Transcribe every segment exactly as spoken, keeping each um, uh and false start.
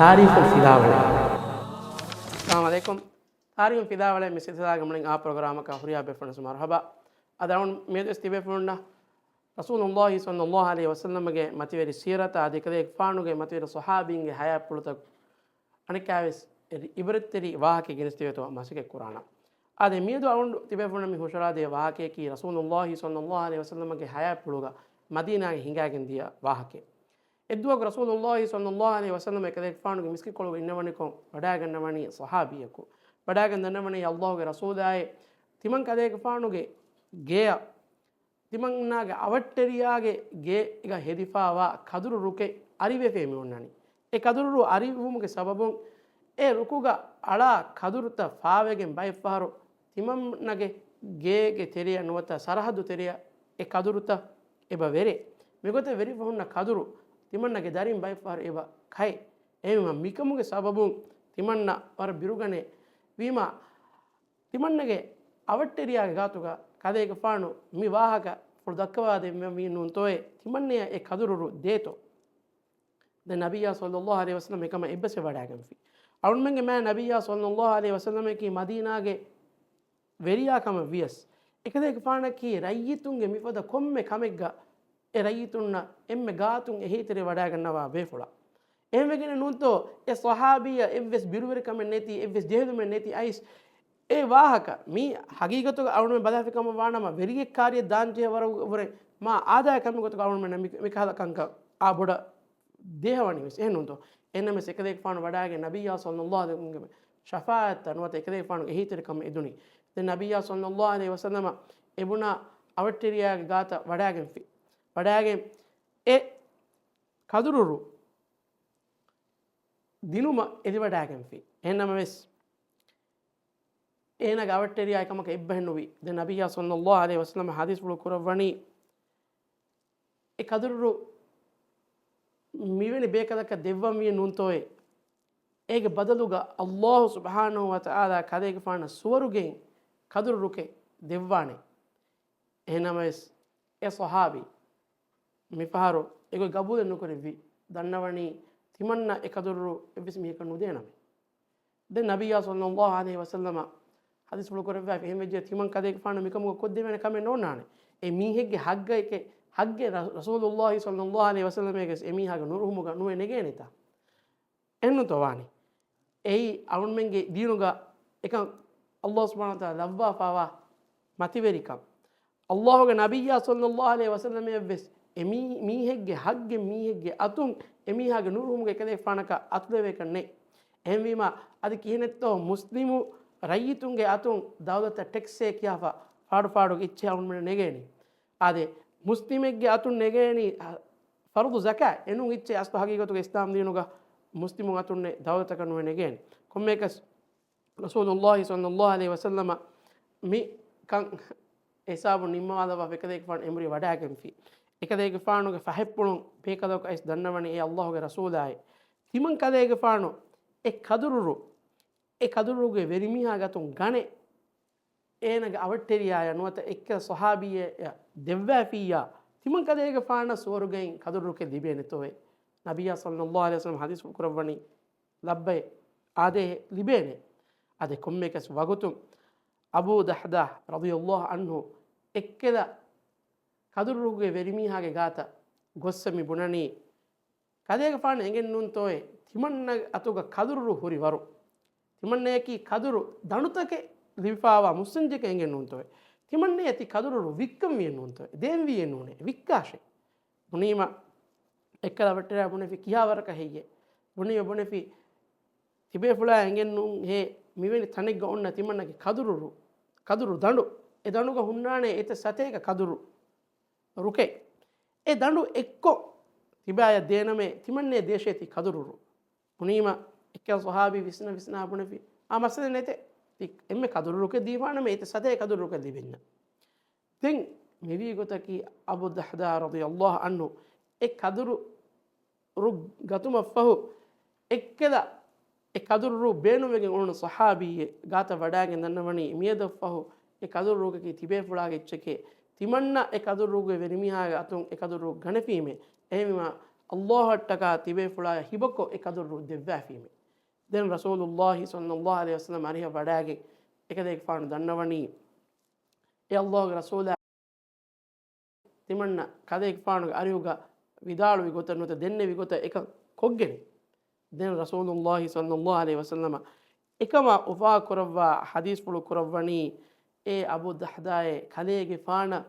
ތާރީޚުން ފިލާވަޅެއް. އައްސަލާމު ޢަލައިކުމް. ތާރީޚުން ފިލާވަޅެއް މި ސިލްސިލާގެ މުޅިން އާ ޕްރޮގްރާމަކަށް ހުރިހާ ބޭފުޅުންނަށް މަރުޙަބާ. އަދި އަޅުން މިއަދުވެސް ތިބޭފުޅުންނަށް ރަސޫލުﷲ ޞައްލަﷲ ޢަލައިހި ވަސައްލަމަގެ މަތިވެރި ސީރަތާ އަދި އެކަލޭގެފާނުގެ މަތިވެރި ޞަޙާބީންގެ ޙަޔާތްޕުޅުތައް އަނެއްކާވެސް އެ ޢިބްރަތްތެރި ވާހަކަ ގެނެސްދެވޭތޯ މަސައްކަތް ކުރާނަން. އާދެ، މިއަދު އަޅުން ތިބޭފުޅުންނަށް މި ހުށަހަޅާދޭ ވާހަކަޔަކީ ރަސޫލުﷲ ޞައްލަﷲ ޢަލައިހި ވަސައްލަމަގެ ޙަޔާތްޕުޅުގަ މަދީނާގެ ހިނގާގެން ދިޔަ ވާހަކައެއް. އެއްދުވަހަކު ރަސޫލުﷲ ޞައްލަﷲ ޢަލައިހި ވަސައްލަމަ އެކަލޭގެފާނުގެ މިސްކިތްކޮޅުގަ އިންނަވަނިކޮށް ވަޑާގަންނަވަނީ ޞަޙާބީއަކު. ވަޑާގަން ދަންނަވަނީ ﷲގެ ރަސޫލާއޭ، ތިމަން ކަލޭގެފާނުގެ ގެޔަށް ތިމަންނާގެ އަވަށްޓެރިޔާގެ ގޭގަ ހެދިފާވާ ކަދުރު ރުކެއް އަރިވެފައި މި އޮންނަނީ. އެ ކަދުރު ރު އަރިވުމުގެ ސަބަބުން އެ ރުކުގަ އަޅާ ކަދުރުތައް ފާވެގެން ބައެއްފަހަރު ތިމަންނަގެ ގޭގެ ތެރެއަށް ނުވަތަ ސަރަހައްދު ތެރެއަށް އެ ކަދުރުތައް އެބަ ވެރޭ. މިގޮތަށް ވެރިފަ ހުންނަ ކަދުރު ތިމަންނަގެ ދަރިން ބައެއްފަހަރު އެބަ ކައޭ. އެހެންވީމަ މިކަމުގެ ސަބަބުން ތިމަންނަ ވަރަށް ބިރުގަނެ ވީމަ، ތިމަންނަގެ އަވަށްޓެރިޔާގެ ގާތުގަ ކަލޭގެފާނު މި ވާހަކަ ފުޅު ދައްކަވާދެއްވީ ނޫންތޯއޭ، ތިމަންނަޔަށް އެ ކަދުރު ރު ދޭތޯ. ދެން ނަބިއްޔާ ޞައްލަﷲ ޢަލައިހި ވަސައްލަމަ އެކަމަށް އެއްބަސްވެ ވަޑާގެންފި. އަޅުމެންގެ މާތް ނަބިއްޔާ ޞައްލަﷲ ޢަލައިހި ވަސައްލަމަކީ މަދީނާގެ ވެރިޔާ ކަމަށް ވިޔަސް، އެކަލޭގެފާނަކީ ރައްޔިތުންގެ މިފަދަ ކޮންމެ ކަމެއްގަ އެ ރައްޔިތުންނަށް އެންމެ ގާތުން އެހީތެރި ވަޑާގަންނަވާ ބޭފުޅާ. އެހެންވެގެން ނޫންތޯ އެ ޞަޙާބީއަށް އެއްވެސް ބިރުވެރިކަމެއް ނެތި، އެއްވެސް ޖެހިލުމެއް ނެތި އައިސް، އެ ވާހަކަ މީ ހަގީގަތުގަ އަޅުމެން ބަލާފި ކަމަށް ވާނަމަ، ވެރިއެއް ކާރިއަށް ދާންޖެހޭ ވަރަށް ވުރެ މާ އާދައިގެ ކަމެއް ގޮތުގަ އަޅުމެން މި، މިކަހަލަ ކަންކަން އާ ބޮޑަށް ދޭހަވަނީ ވެސް އެހެން ނޫންތޯ. އެހެންނަމަވެސް އެކަލޭގެފާނު ވަޑާގެން ނަބިއްޔާ ޞައްލަﷲ ޢަލައިހި ވަސައްލަމަގެ ޝަފާޢަތްތައް ނުވަތަ އެކަލޭގެފާނުގެ އެހީތެރިކަމަށް އެދުނީ. ދެން ނަބިއްޔާ ޞައްލަﷲ ޢަލައިހި ވަސައްލަމަ އެ ބުނާ އަވަށްޓެރިޔާގެ ގާތަށް ވަޑާގެންފި. ވަޑާގެން އެ ކަދުރު ރު ދިނުމަށް އެދިވަޑާގެންފި. އެހެންނަމަވެސް، އޭނާގެ އަވަށްޓެރިޔާ އެކަމަކަށް އެއްބަހެއް ނުވި. ދެން ނަބިއްޔާ ޞައްލަﷲ ޢަލައިހި ވަސައްލަމަ ޙަދީޘްފުޅު ކުރައްވަނީ، އެ ކަދުރު ރު މިވެނި ބޭކަލަކަށް ދެއްވަންވީ ނޫންތޯއޭ؟ އޭގެ ބަދަލުގަ ﷲ ސުބްޙާނަހޫ ވަތަޢާލާ ކަލޭގެފާނަށް ސުވަރުގެއިން ކަދުރު ރުކެއް ދެއްވާނެ. އެހެންނަމަވެސް، އެ ޞަޙާބީ މިފަހަރު އެގޮތް ގަބޫލެއް ނުކުރެއްވި. ދަންނަވަނީ ތިމަންނަ އެ ކަދުރު ރު އެއްވެސް މީހަކަށް ނުދޭނަމޭ. ދެން ނަބިއްޔާ ޞައްލަﷲ ޢަލައިހި ވަސައްލަމަ ޙަދީޘްފުޅު ކުރެއްވާފި، އެހެންވެއްޖެ ތިމަން ކަލޭގެފާނަށް މިކަމުގަ ކޮށްދެވޭނެ ކަމެއް ނޯންނާނެ. އެ މީހެއްގެ ޙައްޤެކޭ، ޙައްޤެއް ރަ-، ރަސޫލުﷲ ޞައްލަﷲ ޢަލައިހި ވަސައްލަމައިގެ އެމީހާގެ ނުރުހުމުގަ ނުވެ ނެގޭނެތާ. އެހެންނުތޯ ވާނީ. އެއީ އަޅުންމެންގެ ދީނުގަ އެކަން ﷲ ސުބްޙާނަހޫ ވަތަޢާލާ ލައްވާފާވާ މަތިވެރިކަން. ﷲގެ ނަބިއްޔާ ޞައްލަﷲ ޢަލައިހި ވަސައްލަމައަށްވެސް އެ މީ-، މީހެއްގެ ޙައްޤެއް މީހެއްގެ އަތުން އެމީހާގެ ނުރުހުމުގަ އެކަލޭގެފާނަކަށް އަތުލެވޭކަށް ނެތް. އެހެންވީމަ، އަދި ކިހިނެއްތޯ މުސްލިމު ރައްޔިތުންގެ އަތުން ދައުލަތަށް ޓެކްސްއޭ ކިޔާފަ ފާޑު ފާޑުގެ އިއްޗެއް އަޅުންމެން ނެގޭނީ. އާދެ، މުސްލިމެއްގެ އަތުން ނެގޭނީ، އަ، ފަރުޟު ޒަކާތް އެނޫން އިއްޗެއް އަސްލު ހަގީގަތުގަ އިސްލާމް ދީނުގަ މުސްލިމު އަތުންނެއް ދައުލަތަކަށް ނުވެ ނެގޭނެ. ކޮންމެއަކަސް ރަސޫލުﷲ ޞައްލަﷲ ޢަލައިހި ވަސައްލަމަ މި ކަން ހިސާބު ނިންމަވާލައްވާފަ އެކަލޭގެފާނު އެނބުރި ވަޑާގެންފި. އެކަލޭގެފާނުގެ ފަހަތްޕުޅުން ބޭކަލަކު އައިސް ދަންނަވަނީ އޭ ﷲގެ ރަސޫލާއޭ. ތިމަން ކަލޭގެފާނު އެ ކަދުރު ރު، އެ ކަދުރުގެ ވެރިމީހާގެ އަތުން ގަނެ، އޭނާގެ އަވަށްޓެރިޔާޔަށް ނުވަތަ އެއްކަލަ ޞަޙާބީއެއް ދެއްވާފިއްޔާ، ތިމަން ކަލޭގެފާނަށް ސުވަރުގެއިން ކަދުރު ރުކެއް ލިބޭނެތޯއޭ؟ ނަބިއްޔާ ޞައްލަﷲ ޢަލައިހި ވަސައްލަމަ ޙަދީޘްފުޅު ކުރައްވަނީ، ލައްބައޭ، އާދޭ، ލިބޭނެ. އަދި ކޮންމެއަކަސް ވަގުތު އަބޫ ދަޙްދާ ރަޟިޔަﷲ ޢަންހު އެއްކަލަ ކަދުރު ރުކުގެ ވެރިމީހާގެ ގާތަށް ގޮއްސަ މި ބުނަނީ، ކަލޭގެފާނު އެނގެން ނޫންތޯއޭ، ތިމަންނަ އަތުގަ ކަދުރު ރު ހުރި ވަރު. ތިމަންނަޔަކީ ކަދުރު ދަނޑުތަކެއް ލިބިފާވާ މުސްލިމް ޖެހިގެން އެނގެން ނޫންތޯއޭ. ތިމަންނަޔަށް ތި ކަދުރު ރު ވިއްކަންވީއެއް ނޫންތޯއޭ. ދޭންވީއެއް ނޫނޭ. ވިއްކާށޭ. ބުނީމަ، އެއްކަލަ އަވަށްޓެރިޔާ ބުނެފި ކިހާވަރަކަށް ހެއްޔޭ؟ ބުނީމަ ބުނެފި، ތިބޭފުޅާ އެނގެން ނޫން ހޭ، މިވެނި ތަނެއްގަ އޮންނަ ތިމަންނަގެ ކަދުރު ރު، ކަދުރު ދަނޑު. އެ ދަނޑުގަ ހުންނާނެ އެތައް ސަތޭކަ ކަދުރު ރުކެއް. އެ ދަނޑު އެއްކޮށް ތިބާޔަށް ދޭނަމޭ، ތިމަންނަޔަށް ދޭށޭ ތި ކަދުރު ރު. ބުނީމަ، އެއްކަލަ ޞަޙާބީ ވިސްނަ ވިސްނާ ބުނެފި، އާ، މައްސަލައެއް ނެތޭ. ތި އެންމެ ކަދުރު ރުކެއް ދީފާނަމޭ، އެތައް ސަތޭކަ ކަދުރު ރުކެއް ލިބެންޏާ. ދެން މިވީ ގޮތަކީ އަބޫ ދަޙްދާ ރަޟިޔަﷲ ޢަންހު އެ ކަދުރު ރު ގަތުމަށްފަހު، އެއްކަލަ އެ ކަދުރު ރު ބޭނުންވެގެން އުޅުނު ޞަޙާބީއެއް ގާތަށް ވަޑާގެން ދަންނަވަނީ، މިއަދަށްފަހު އެ ކަދުރު ރުކަކީ ތިބޭފުޅާގެ އެއްޗެކޭ. ތިމަންނަ އެ ކަދުރު ރުގެ ވެރިމީހާގެ އަތުން އެ ކަދުރު ރު ގަނެފީމޭ. އެހެންވީމާ، ﷲ އަށްޓަކާ ތިބޭފުޅާ ހިބަކޮށް އެ ކަދުރު ދެއްވާފީމެ. ދެން ރަސޫލުﷲ ޞައްލަﷲ ޢަލައިހި ވަސައްލަމަ އަރިހަށް ވަޑާގެން އެކަލޭގެފާނު ދަންނަވަނީ، އޭ ﷲ ގެ ރަސޫލާ، ތިމަންނަ ކަލޭގެފާނުގެ އަރިހުގަ ވިދާޅުވި ގޮތަށް ނުވަތަ ދެންނެވި ގޮތަށް އެކަން ކޮށްގެން. ދެން ރަސޫލުﷲ ޞައްލަﷲ ޢަލައިހި ވަސައްލަމަ އެކަމާ އުފާ ކުރައްވާ ޙަދީޘްފުޅު ކުރައްވަނީ، އޭ އަބޫ ދަޙްދާއޭ، ކަލޭގެފާނަށް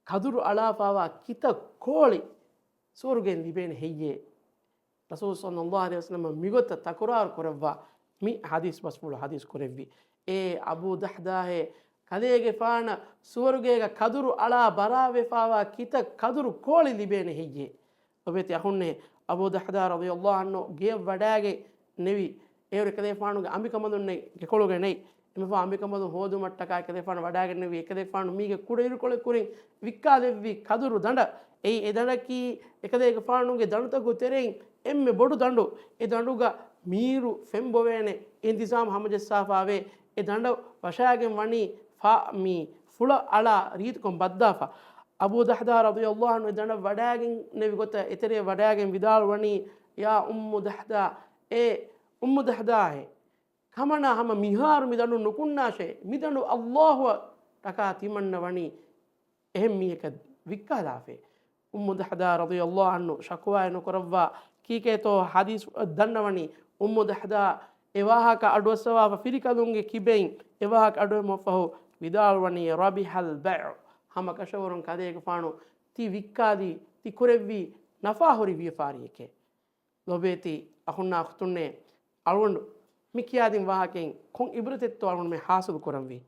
ކަދުރު އަޅާފާވާ ކިތައް ކޯޅި ސުވަރުގެން ލިބޭނެ ހެއްޔޭ؟ ރަސޫލު ޞައްލަﷲ ޢަލައިހި ވަސައްލަމަ މިގޮތަށް ތަކުރާރު ކުރައްވާ މި ޙަދީޘް ބަސްފުޅު ޙަދީޘް ކުރެއްވި. އޭ އަބޫ ދަޙްދާއޭ، ކަލޭގެފާނަށް ސުވަރުގޭގަ ކަދުރު އަޅާ ބަރާވެފާވާ ކިތައް ކަދުރު ކޯޅި ލިބޭނެ ހެއްޔޭ؟ ލޮބޭތި އަޚުންނޭ، އަބޫ ދަޙްދާ ރަޟިޔަﷲ ޢަންހު ގެޔަށް ވަޑާގެން ނެވި، އޭރު އެކަލޭފާނުގެ އަނބިކަނބަލުންނެއް ގެކޮޅުގަ ނެތް. އެމެފާ އަނބިކަނބަލުން ހޯދުމަށްޓަކާ އެކަލޭފާނު ވަޑާގެންނެވި. އެކަލޭފާނު މީގެ ކުޑައިރުކޮޅެއް ކުރިން ވިއްކާލެއްވި ކަދުރު ދަނޑަށް. އެއީ އެ ދަނޑަކީ އެކަލޭގެފާނުގެ ދަނޑުތަކުގެ ތެރެއިން އެންމެ ބޮޑު ދަނޑު. އެ ދަނޑުގަ މީރު ފެންބޮވޭނެ އިންތިޒާމް ހަމަޖައްސާފާވޭ. އެ ދަނޑަށް ވަށާގެން ވަނީ ފާ މީ ފުޅަށް އަޅާ ރީތިކޮން ބައްދާފަ. އަބޫ ދަޙްދާ ރަޟިޔަﷲ ޢަންހު އެ ދަނޑަށް ވަޑާގެން ނެވި ގޮތަށް އެތެރެއަށް ވަޑާގެން ވިދާޅުވަނީ، ޔާ އުއްމު ދަޙްދާ، އޭ އުއްމު ދަޙްދާއޭ، ކަމަނާ ހަމަ މިހާރު މި ދަނޑު ނުކުންނާށޭ. މި ދަނޑު ﷲ އަށްޓަކާ ތިމަންނަ ވަނީ އެހެން މީހަކަށް ވިއްކާލާފައޭ. އުއްމު ދަޙްދާ ރަޟިޔަﷲ ޢަންހު ޝަކުވާއެއް ނުކުރައްވާ ކީކޭތޯ ޙަދީޘް ދަންނަވަނީ. އުއްމު ދަޙްދާ އެ ވާހަކަ އަޑުއައްސަވާފަ ފިރިކަލުންގެ ކިބައިން އެ ވާހަކަ އަޑުއެހުމަށްފަހު ވިދާޅުވަނީ، ރަބިޙަލް ބައިޢު، ހަމަ ކަށަވަރުން ކަލޭގެފާނު ތި ވިއްކާލީ، ތި ކުރެއްވީ ނަފާހުރި ވިޔަފާރިއެކޭ. ލޮބޭތި އަޚުންނާ އުޚްތުންނޭ، އަޅުގަނޑު މި ކިޔާދިން ވާހަކައިން ކޮން އިބްރަތެއްތޯ އަޅުގަނޑުމެން ޙާޞިލު ކުރަންވީ؟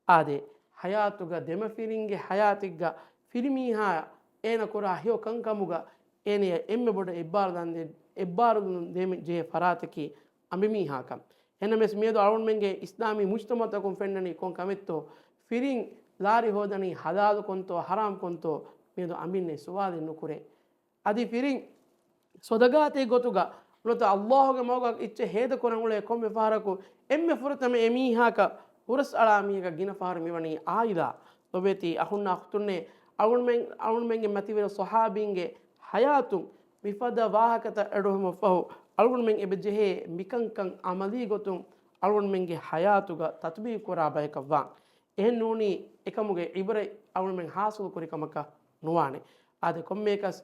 އާދެ، ޙަޔާތުގަ ދެމަފިރިންގެ ޙަޔާތެއްގަ ފިރިމީހާ އޭނަ ކުރާ ހެޔޮ ކަންކަމުގަ އޭނަޔަށް އެންމެ ބޮޑަށް އެއްބާރުލަން ދޭ، އެއްބާރުލުން ދޭން ޖެހޭ ފަރާތަކީ އަނބިމީހާކަން. އެހެންނަމަވެސް މިއަދު އަޅުގަނޑުމެންގެ އިސްލާމީ މުޖްތަމަޢުތަކުން ފެންނަނީ ކޮން ކަމެއްތޯ؟ ފިރިން ލާރި ހޯދަނީ ޙަލާލުކޮންތޯ ޙަރާމްކޮންތޯ؟ މިއަދު އަނބިންނެއް ސުވާލެއް ނުކުރޭ. އަދި ފިރިން ޞަދަޤާތެއް ގޮތުގަ ނުވަތަ ﷲގެ މަގުގަ އެއްޗެއް ހޭދަކުރަން އުޅޭ ކޮންމެ ފަހަރަކު އެންމެ ފުރަތަމަ އެ މީހާކަށް ހުރަސްއަޅާ މީހަކަށް ގިނަ ފަހަރު މިވަނީ ޢާއިލާ. ލޮބޭތި އަޚުންނާ އުޚްތުންނޭ، އަޅުގަނޑުމެން، އަޅުގަނޑުމެންގެ މަތިވެރި ޞަޙާބީންގެ ޙަޔާތުން މިފަދަ ވާހަކަތައް އަޑުއެހުމަށްފަހު އަޅުގަނޑުމެން އެބަ ޖެހޭ މިކަންކަން ޢަމަލީ ގޮތުން އަޅުގަނޑުމެންގެ ޙަޔާތުގަ ތަޠްބީޤު ކުރާ ބަޔަކަށް ވާން. އެހެން ނޫނީ އެކަމުގެ ޢިބްރަތް އަޅުގަނޑުމެން ޙާޞިލު ކުރި ކަމަކަށް ނުވާނެ. އާދެ، ކޮންމެއަކަސް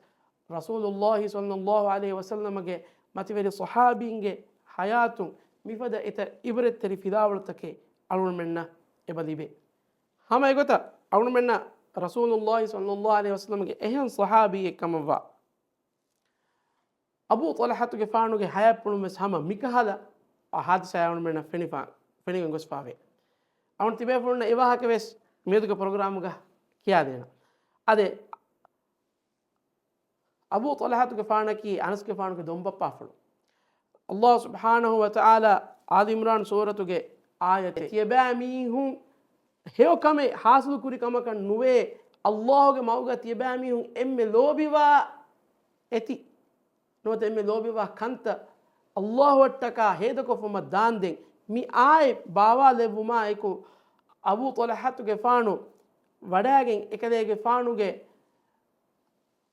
ރަސޫލުﷲ ޞައްލަﷲ ޢަލައިހި ވަސައްލަމަގެ މަތިވެރި ޞަޙާބީންގެ ޙަޔާތުން މިފަދަ އެތައް ޢިބްރަތްތެރި ފިލާވަޅުތަކެއް އަޅުގަނޑުމެންނަށް އެބަ ލިބޭ. ހަމަ އެގޮތަށް އަޅުގަނޑުމެންނަށް ރަސޫލުﷲ ޞައްލަﷲ ޢަލައިހި ވަސައްލަމަގެ އެހެން ޞަޙާބީއެއް ކަމަށްވާ އަބޫ ޠަލްޙަތުގެފާނުގެ ޙަޔާތްޕުޅުން ވެސް ހަމަ މިކަހަލަ ޙާދިސާއެއް އަޅުގަނޑުމެންނަށް ފެނިފާ، ފެނިގެން ގޮސްފާވޭ. އަޅުގަނޑު ތިބޭފުޅުންނަށް އެ ވާހަކަ ވެސް މިއަދުގެ ޕްރޮގްރާމުގަ ކިޔާދޭނަން. އާދެ، އަބޫ ޠަލްޙަތުގެފާނަކީ އަނަސްގެފާނުގެ ދޮންބައްޕާފުޅު. ﷲ ސުބްޙާނަހޫ ވަތަޢާލާ އާލި ޢިމްރާން ސޫރަތުގެ އާޔަތެއް، ތިޔަބައިމީހުން ހެޔޮ ކަމެއް ޙާޞިލު ކުރި ކަމަކަށް ނުވޭ، ﷲގެ މަގުގަ ތިޔަބައިމީހުން އެންމެ ލޯބިވާ އެތި ނުވަތަ އެންމެ ލޯބިވާ ކަންތައް ﷲ އަށްޓަކާ ހޭދަކޮށްފަމަށް ދާންދެން. މި އާޔަތް ބާވާލެއްވުމާ އެކު، އަބޫ ޠަލްޙަތުގެފާނު ވަޑާގެން އެކަލޭގެފާނުގެ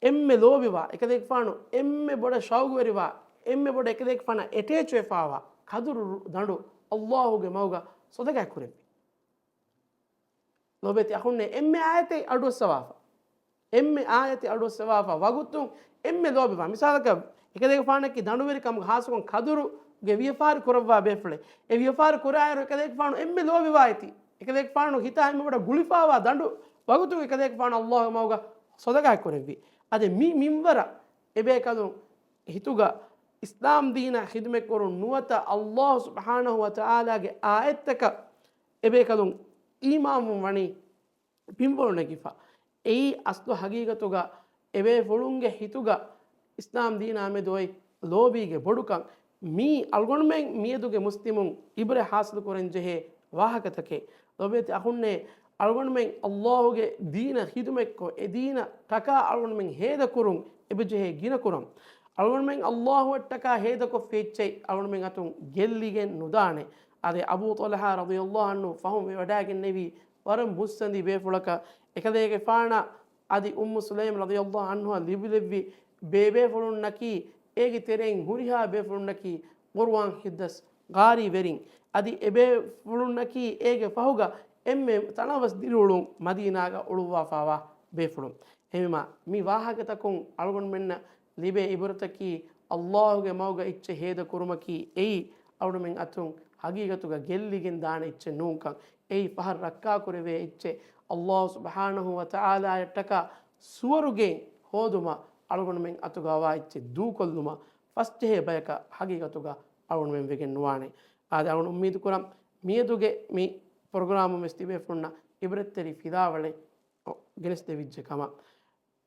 އެންމެ ލޯބިވާ، އެކަލޭގެފާނު އެންމެ ބޮޑަށް ޝައުގުވެރިވާ، އެންމެ ބޮޑަށް އެކަލޭގެފާނަށް އެޓޭޗްވެފާވާ ކަދުރު ދަނޑު ﷲގެ މަގުގަ ޞަދަޤާތް ކުރެއްވި. ލޯބޭތި އަޚުންނޭ، އެންމެ އާޔަތެއް އަޑުއައްސަވާފަ. އެންމެ އާޔަތެއް އަޑުއައްސަވާފަ. ވަގުތުން އެންމެ ލޯބިވާ. މިސާލަކަށް، އެކަލޭގެފާނަކީ ދަނޑުވެރިކަމުގަ ޚާއްޞަކޮށް ކަދުރުގެ ވިޔަފާރި ކުރައްވާ ބޭފުޅެއް. އެ ވިޔަފާރި ކުރާއިރު އެކަލޭގެފާނު އެންމެ ލޯބިވާ އެތި. އެކަލޭގެފާނު ހިތާ އެންމެ ބޮޑަށް ގުޅިފާވާ ދަނޑު ވަގުތުން އެކަލޭގެފާނު ﷲގެ މަގުގަ ޞަދަޤާތް ކުރެއްވި. އަދި މި މިންވަރަށް އެބޭކަލުން ހިތުގަ އިސްލާމް ދީނަށް ޚިދުމަތްކުރުން ނުވަތަ ﷲ ސުބްޙާނަހޫ ވަތަޢާލާގެ އާޔަތްތަކަށް އެބޭކަލުން އީމާންވުން ވަނީ ބިންވަޅު ނެގިފަ. އެއީ އަސްލު ހަގީގަތުގަ އެބޭފުޅުންގެ ހިތުގަ އިސްލާމް ދީނާ މެދު އޮތް ލޯބީގެ ބޮޑުކަން. މީ އަޅުގަނޑުމެން މިއަދުގެ މުސްލިމުން އިބްރަތް ޙާޞިލު ކުރަން ޖެހޭ ވާހަކަތަކެއް. ލޯބިވެތި އަޚުންނޭ، އަޅުގަނޑުމެން ﷲގެ ދީނަށް ޚިދުމަތްކޮށް، އެ ދީނަށް ޓަކާ އަޅުގަނޑުމެން ހޭދަކުރުން އެބަޖެހޭ ގިނަކުރަން. އަޅުގަނޑުމެން ﷲ އަށްޓަކާ ހޭދަކޮށްފި އެއްޗެއް އަޅުގަނޑުމެން އަތުން ގެއްލިގެން ނުދާނެ. އާދެ، އަބޫ ޠަލްޙާ ރަޟިޔަﷲ ޢަންހު ފަހުން ވެވަޑައިގެންނެވީ ވަރަށް މުއްސަނދި ބޭފުޅަކަށް. އެކަލޭގެފާނަށް އަދި އުއްމު ސުލައިމް ރަޟިޔަﷲ ޢަންހާ ލިބިލެއްވި ބޭބޭފުޅުންނަކީ އޭގެ ތެރެއިން ހުރިހާ ބޭފުޅުންނަކީ ޤުރުއާން ހިތްދަސް ގާރީވެރިން. އަދި އެބޭފުޅުންނަކީ އޭގެ ފަހުގަ އެންމެ ތަނަވަސް ދިރިއުޅުން މަދީނާގަ އުޅުއްވާފާވާ ބޭފުޅުން. އެހެންވީމާ، މި ވާހަކަތަކުން އަޅުގަނޑުމެންނަށް ލިބޭ އިބުރަތަކީ، ﷲ ގެ މަގުގަ އެއްޗެއް ހޭދަ ކުރުމަކީ އެއީ އަޅުގަނޑުމެން އަތުން ހަގީގަތުގަ ގެއްލިގެން ދާނެ އެއްޗެއް ނޫންކަން. އެއީ ފަހަށް ރައްކާކުރެވޭ އެއްޗެއް. ﷲ ސުބްޙާނަހޫ ވަތަޢާލާއަށްޓަކާ ސުވަރުގެ ހޯދުމަށް އަޅުގަނޑުމެން އަތުގަ އަވާ އެއްޗެއް ދޫކޮށްލުމަށް ފަސްޖެހޭ ބަޔަކަށް ހަގީގަތުގަ އަޅުގަނޑުމެން ވެގެން ނުވާނެ. އާދެ، އަޅުގަނޑު އުއްމީދު ކުރަން މިއަދުގެ މި ޕްރޮގްރާމުން ވެސް ތިބޭފުޅުންނަށް އިބްރަތްތެރި ފިލާވަޅެއް ގެނެސްދެވިއްޖެ ކަމަށް.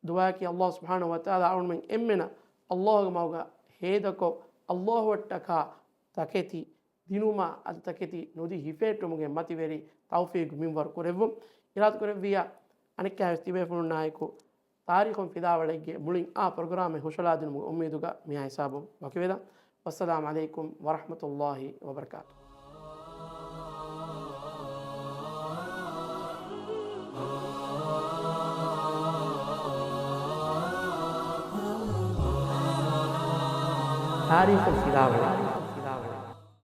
ދުޢާއަކީ ﷲ ސުބްޙާނަހޫ ވަތަޢާލާ އަޅުގަނޑުމެން އެންމެނަށް ﷲ ގެ މަގުގަ ހޭދަކޮށް، ﷲ އަށްޓަކާ ތަކެތި ދިނުމާ އަދި ތަކެތި ނުދީ ހިފޭއްޓުމުގެ މަތިވެރި ތައުފީޤު މިންވަރު ކުރެއްވުން. އިރާދަ ކުރެއްވިއްޔާ، އަނެއްކާވެސް ތިބޭފުޅުންނާއެކު ތާރީޚުން ފިލާވަޅެއްގެ މުޅިން އާ ޕްރޮގްރާމެއް ހުށަހަޅާދިނުމުގެ އުއްމީދުގަ މިހާ ހިސާބުން ވަކިވެލަން. ވައްސަލާމް ޢަލައިކުމް ވަރަޙްމަތުﷲ ވަބަރަކާތު. ތާރީޚުން ފިލާވަޅު.